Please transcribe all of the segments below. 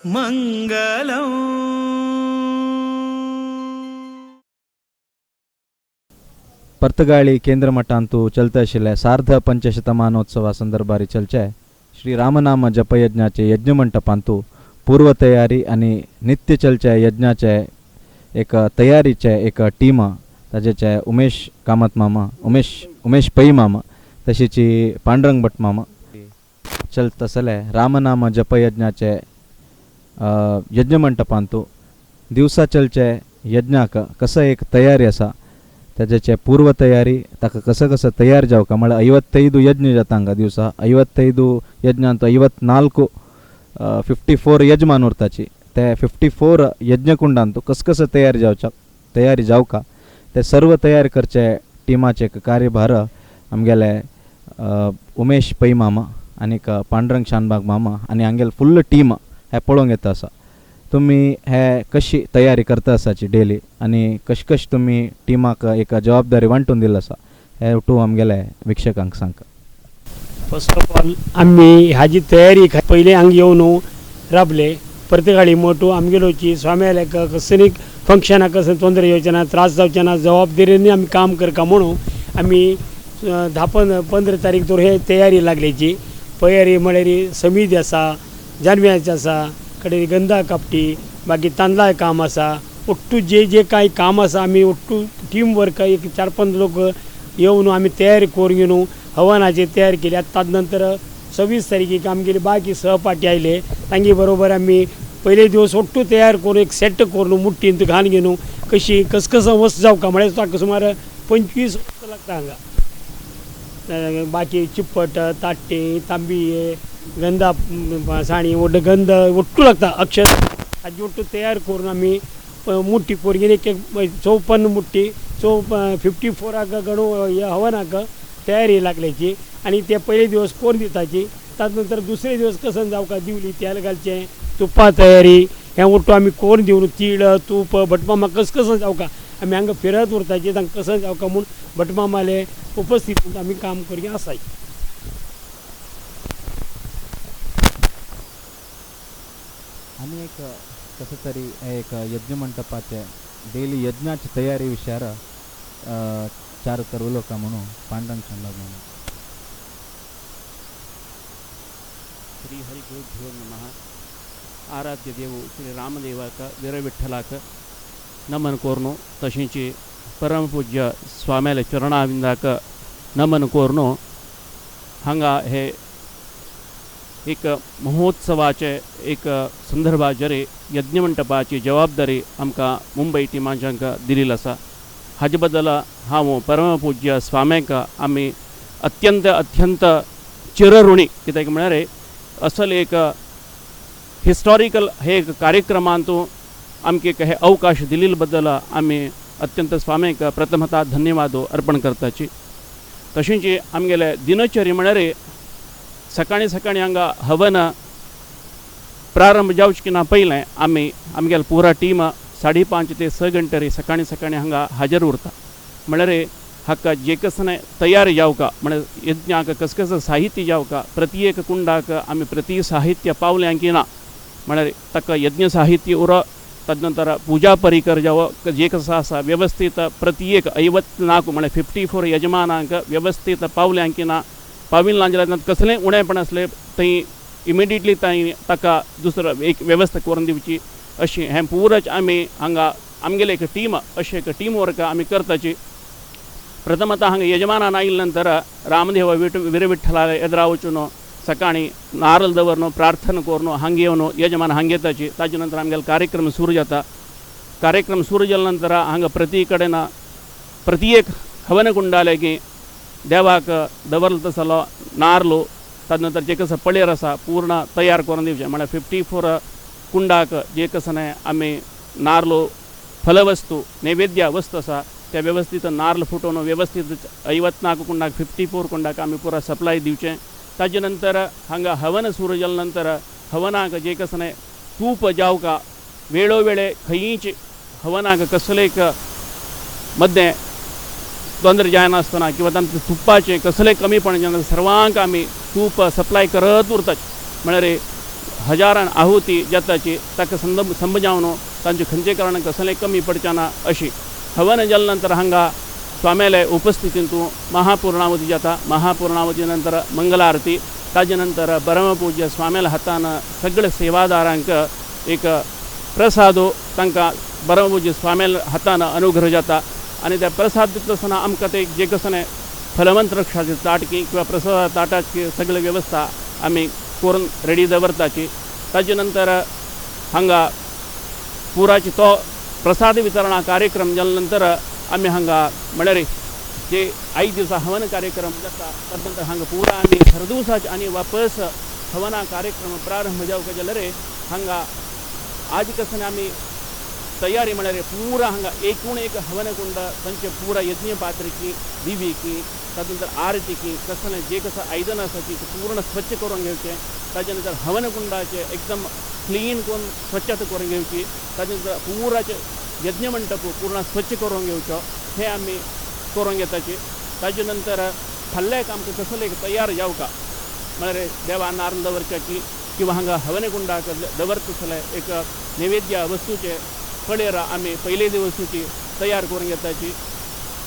मंगलम. पर्तगाळी केंद्र मठांतु चलता आशिल्ले सार्ध पंचशतमानोत्सवा संदर्भार चलचे श्री रामनाम जपयज्ञाचे यज्ञमंटपांतु पूर्वतयारी आनी नित्य चलचे यज्ञाचे एक तयारीचे एक टीम ताजेचे उमेश कामत मामा, उमेश उमेश पै मामा, तशीच पांडुरंग भट मामा चलत आसले रामनाम जपयज्ञाचे यज्ञमंटपांतु दिवसा चलचे यज्ञाक कसं एक तयारी आसा, ताजेचे पूर्व तयारी ताका कसं कसं तयार जावका म्हळ्यार 55 यज्ञ जाता हांगा दिवसा. 55 यज्ञांत 54 54 यजमान उरताची. ते 54 यज्ञकुंडांत कसं कसं तयार जावचा तयारी जावका ते सर्व तयार करचे टिमाचे एक कार्यभार आमगेले उमेश पै मामा आनीक पांडुरंग शानबाग मामा आनी हांगेले फुल्ल टीम हे पळोवंक येता आसा. तुमी हे कशी तयारी करता आसाची डेली आनी कश कश तुमी टिमाक एक जबाबदारी वांटून दिल्ली आसा हे तूं आमगेले वीक्षकांक सांग. फर्स्ट ऑफ ऑल आमी हाजी तयारी पयलीं हांगा येवन राबले पर्तगाळी मोटू आमगेलोची स्वाम्याले कसलीक फंक्शनाक कसलें तोंदरे येवचें ना, त्रास जावचे ना, जबाबदारीनी आमी काम करता म्हणून आमी 10-15 तारीख तर हे तयारी लागल्याची. तयारी म्हळ्यार समीद आसा, जानव्याचें आसा, कडेन गंधा कापटी, मागीर तांदळा काम आसा, ಒಟ್ಟು जे जे कांय काम आसा आमी ಒಟ್ಟು टीम वर्क एक 4-5 लोक येवन आमी तयारी करून घेवन हवनाची तयारी केली. आतां ताजे नंतर 26 तारखेक आमगेले बाकी सहपाठी आयले तांगे बरोबर आमी पयले दिवस ಒಟ್ಟು तयार करून एक सेट करून मुट्टींत घालून घेवन कशी कस कसं वस्त जावका म्हळ्यार ताका सुमार 25 वस्त लागता हांगा. बाकी चिप्पट, ताट्टे, तांबी, गंधा साणी, गंध ಒಟ್ಟು लागता अक्षर हाजी ಒಟ್ಟು तयार करून आमी मुट्टी करून एक 54 मुट्टी 54 गणू हवनाक तयारी लागल्याची आनी ते पयले दिवस कोण दिताची. ताजे नंतर दुसरे दिवस कसं जावका दिवली तेल घालचें, तुपा तयारी हें ಒಟ್ಟು आमी कोण दिवन तीळ तूप भटमामा कस कसं जावका आमी हांगा फिरत उरताची तांकां कसं जावका म्हूण भटमामाले उपस्थितींत आमी काम करून आसाय. आनी एक कसं तरी एक यज्ञमंटपाचे डेली यज्ञाची तयारी विचार चार तर उलोवका म्हणून पांडुरंग शानभाग म्हणून. श्री हरि गुरुभ्यो नमः. आराध्य देव श्री रामदेवाक वीरविठ्ठलाक नमन कोरनो, तशेंच परमपूज्य स्वाम्याले चरणाविंदाक नमन कोरनो. हांगा हे एक महोत्सवाचे एक संदर्भाचेर यज्ञमंटपाची जबाबदारी आमकां मुंबय टिमाच्यांक दिल्ली आसा. हाजे बद्दल हांव परमपूज्य स्वाम्यांक आमी अत्यंत अत्यंत चिरऋणी, कित्याक म्हळ्यार असल एक हिस्टॉरिकल हे एक कार्यक्रमांतू आमकां एक हे अवकाश दिल्ले बद्दल आमी अत्यंत स्वाम्यांक प्रथमता धन्यवाद अर्पण करताची. तशेंच आमगेले दिनचर्या म्हळ्यार सकाळीं सकाळीं हांगा हवन प्रारंभ जावचें की ना पयलें आमी आमगेले पुरा टीम 5:30 ते 6 घंटे सकाळीं सकाळीं हांगा हाजीर उरता. म्हळ्यार हाका जे कसं तयार जावका म्हळ्यार यज्ञाक कस कसं साहित्य जावका प्रति एक कुंडाक आमी प्रति साहित्य पावलें की ना म्हळ्यार ताका यज्ञ साहित्य उरो, तदनंतर पूजा परिकर जावं जे कसं आसा वेवस्थीत प्रति एक 54 म्हळ्यार 54 यजमानांक वेवस्थीत पावलें की ना, पाविल ना जाल्यार कसलें उणेपण आसलें थंय इमिडिएटली तांणी ताका दुसरो एक वेवस्था करून दिवची अशी हें पुरच आमी हांगा आमगेले एक टीम अशें एक टीम वर्क आमी करताची. प्रथमतः हांगा यजमानान आयले नंतर रामदेव वीरविठ्ठला एदरा वचून सकाळीं नारल दवरन प्रार्थना करून हांगा येवन यजमान हांगा येताची. ताजे नंतर आमगेलो कार्यक्रम सुरू जाता. कार्यक्रम सुरू जाल्या नंतर हांगा प्रति कडेन प्रति एक हवन कुंडाले की देवाक दवरलो तसलो नारलो, ताजे नंतर जे कसं पळेर आसा पूर्ण तयार करून दिवचें म्हळ्यार 54 कुंडाक जे कसं आमी नारलो फलवस्तू नैवेद्य वस्तू आसा त्या वेवस्थीत नारल फुटोवन वेवस्थीत 54 कुंडाक 54 कुंडाक आमी पुरा सप्लाय दिवचें. ताजे नंतर हांगा हवन सुरू जाल्या नंतर हवनाक जे कसं तूप जावका वेळोवेळे खंयच हवनाक कसलेक मदें तोंदर जायनासतना किंवा तांचे तुपाचें कसलें कमीपण जायना सर्वांक आमी तूप सप्लाय करत उरतात. म्हळ्यार हजारान आहुती जाताची ताका समजावन तांचे खंयचे कारणान कसलें कमी पडचें ना अशी हवन जाले नंतर हांगा स्वाम्याले उपस्थितींतू महापूर्णावती जाता. महापूर्णावती नंतर मंगलारती, ताजे नंतर परमपूज्य स्वाम्याल्या हातान सगळे सेवादारांक एक प्रसादो तांकां परमपूज्य स्वाम्याल्या हातान अनुग्रह जाता आनी त्या प्रसाद दिता आसतना आमकां ते जे कसलें फलमंत्रक्षाचे ताटकी किंवा प्रसादा ताटाची सगळी वेवस्था आमी करून रेडी दवरताची. ताजे नंतर हांगा पुराची तो प्रसाद वितरणा कार्यक्रम जाल्या नंतर आमी हांगा म्हळ्यार जे आयज दिसा हवन कार्यक्रम जाता ताजे नंतर हांगा पुरा आमी हरदिवसाचे आनी वापस हवना कार्यक्रम प्रारंभ जावंक जाल्यार हांगा आज कसने आमी तयारी म्हळ्यार पुरा हांगा एकूण एक हवनकुंड तांचे पुरा यज्ञ पात्रिकी दिवीकी ताजे नंतर आरतीकी कसलें जे कसं आयदन आसा ती पूर्ण स्वच्छ करून घेवचें. ताजे नंतर हवनकुंडाचे एकदम क्लीन करून स्वच्छता करून घेवची. ताजे नंतर पुराचे यज्ञमंटप पूर्ण स्वच्छ करून घेवचो हे आमी करून घेताची. ताजे नंतर फाल्याक आमकां कसलें एक तयार जावका म्हळ्यार देवा नारळ दवरच्याची किंवा हांगा हवनकुंडाक दवरता एक नैवेद्य वस्तूचे पळेर आमी पयले दिवसूची तयार करून घेताची.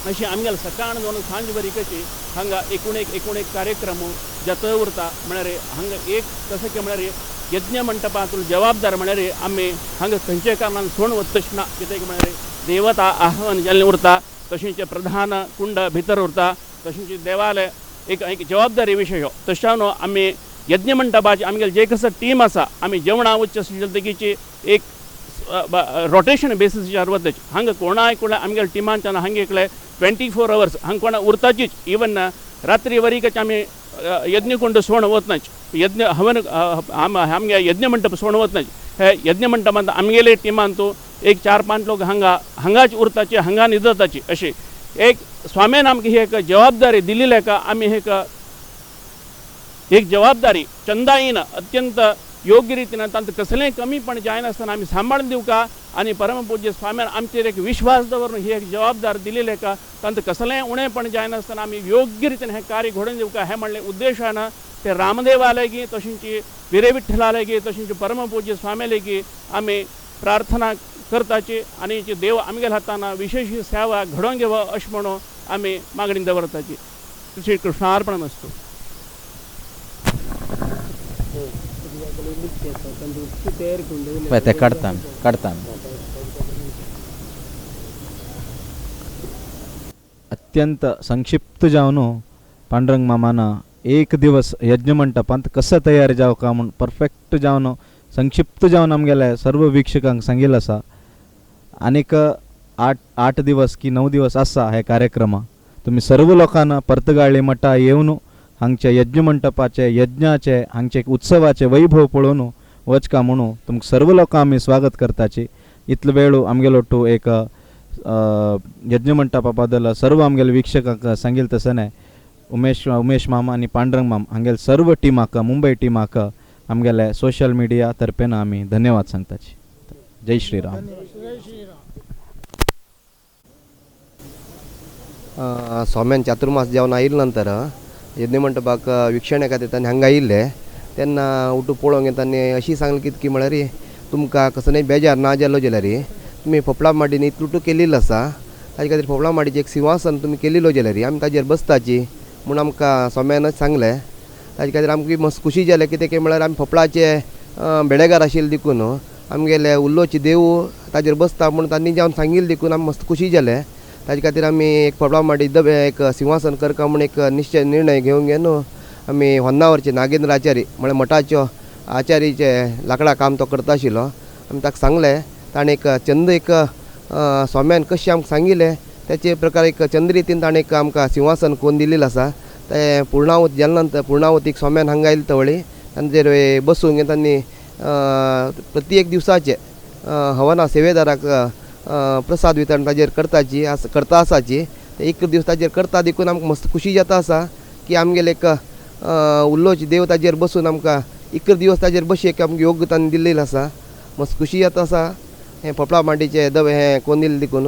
अशी आमगेले सकाळ जावन सांज बरी कशी हांगा एकूण एक एकूण एक कार्यक्रम जाता उरता. म्हळ्यार हांगा एक कसं की म्हळ्यार यज्ञ मंटपांतलो जबाबदार म्हळ्यार आमी हांगा खंयच्या कारणान सोण वतच ना, कित्याक म्हळ्यार देवता आह्वान जाल्लें उरता, तशेंच प्रधान कुंड भितर उरता, तशेंच देवालय एक एक जबाबदारी विशय हो. तशें न्हू आमी यज्ञ मंटपाचे आमगेले जे कसं टीम आसा आमी जेवणां वचचे जातकीची एक रोटेशन बेसिसाचेर वताची. हांगा कोणाय कोणा आमगेले टिमांच्यान हांगा एकले 24 अवर्स हांगा कोणा उरताचीच. इवन रात्री वरीकच आमी यज्ञकुंड सोण वतनाच यज्ञ हवन आमगे यज्ञमंटप सोण वतनाच हे यज्ञमंटपांत आमगेले टिमांतू एक 4-5 लोक हांगा हांगाच उरताचे, हांगा निदताची. अशी एक स्वाम्यान आमकां ही एक जबाबदारी दिल्ली का आमी एक एक जबाबदारी चंदाईन अत्यंत योग्य रितीन तांकां कसलेंय कमीपण जायनासतना आमी सांबाळून दिवका आनी परमपूज्य स्वाम्यान आमचेर एक विश्वास दवरून ही एक जबाबदार दिल्ली का तांकां कसलेंय उणेपण जायनासतना आमी योग्य रितीन हें कार्य घडोवन दिवका हें म्हणलें उद्देशान ते रामदेवा लेगीत तशेंच विरेविठ्ठला लेगीत तशेंच परमपूज्य स्वामी लेगीत आमी प्रार्थना करताची आनी देव आमगेल्या हातान विशेष सेवा घडोवन घेवप अशें म्हणून आमी मागणी दवरताची. श्री कृष्णार्पण अस्तु. ते काडटा काडटा. अत्यंत संक्षिप्त जावन पांडुरंग मामान एक दिवस यज्ञमंटपांत कसं तयार जावका म्हूण परफेक्ट जावन संक्षिप्त जावन आमगेले सर्व वीक्षकांक सांगिल्लें आसा. आनीक 8 दिवस की 9 दिवस आसा हे कार्यक्रम. तुमी सर्व लोकांना पर्तगाळी मठा येवन हांगचे यज्ञमंटपाचे यज्ञाचे हांगचे उत्सवाचे वैभव पळोवन वचका म्हणून तुमकां सर्व लोकां आमी स्वागत करताची. इतलो वेळ आमगेलो टू एक यज्ञमंटपा बद्दल सर्व आमगेले वीक्षकांक सांगील तशें उमेश मामा आनी पांडुरंग मामा हांगेले सर्व टिमाक मुंबय टिमाक आमगेले सोशल मिडिया तर्फेन आमी धन्यवाद सांगताची. जय श्रीराम. स्वाम्यान चातुर्मास जावन आयिल्ले नंतर यज्ञमंटपाक विक्षणे खातीर तांणी हांगा आयिल्ले तेन्ना उठू पळोवंक तांणी अशी सांगलें कितकी म्हळ्यार तुमकां कसलेय बेजार ना जालो जाल्यार तुमी फोपळा माडीन इतलुटू केल्लो आसा ताजे खातीर फोपळा माडीचें एक सिंहासन तुमी केल्लो जाल्यार आमी ताजेर बसताची म्हूण आमकां स्वाम्यानच सांगलें. ताजे खातीर आमकां मस्त खुशी जालें कित्याक म्हळ्यार आमी फोपळाचे बेडेगार आशिल्ले देखून आमगेले उल्लोचे देव ताजेर बसता म्हूण तांणी जावन सांगिल्लें देखून आमी मस्त खुशी जालें. ताजे खातीर आमी एक फोपळा माडी एक सिंहासन करका म्हूण एक निश्चय निर्णय घेवन घेवन आमी होन्नावरचे नागेंद्र आचारी म्हळ्यार मठाच्यो आचारीचे लांकडां काम तो करता आशिल्लो आमी ताका सांगलें. ताणें एक चंद एक स्वाम्यान कशें आमकां सांगिल्लें तेचे प्रकार एक चंद रितीन ताणें एक आमकां सिंहासन कोन्न दिल्लें आसा. तें पुर्णावती जाले नंतर पुर्णावतीक स्वाम्यान हांगा आयले तवळी तांचेर बसून तांणी प्रत्येक दिवसाचे हवना सेवेदाराक प्रसाद वितरण ताजेर करताची करता आसाची. एक दीस ताजेर करता देखून आमकां मस्त खुशी जाता आसा की आमगेले एक उल्लोचे देव ताजेर बसून आमकां 11 दिवस ताजेर बशेक आमकां योग्य तांणी दिल्लें आसा. मस्त खुशी जाता आसा हें फोपळा मांडीचें हें कोन्न दिलें देखून.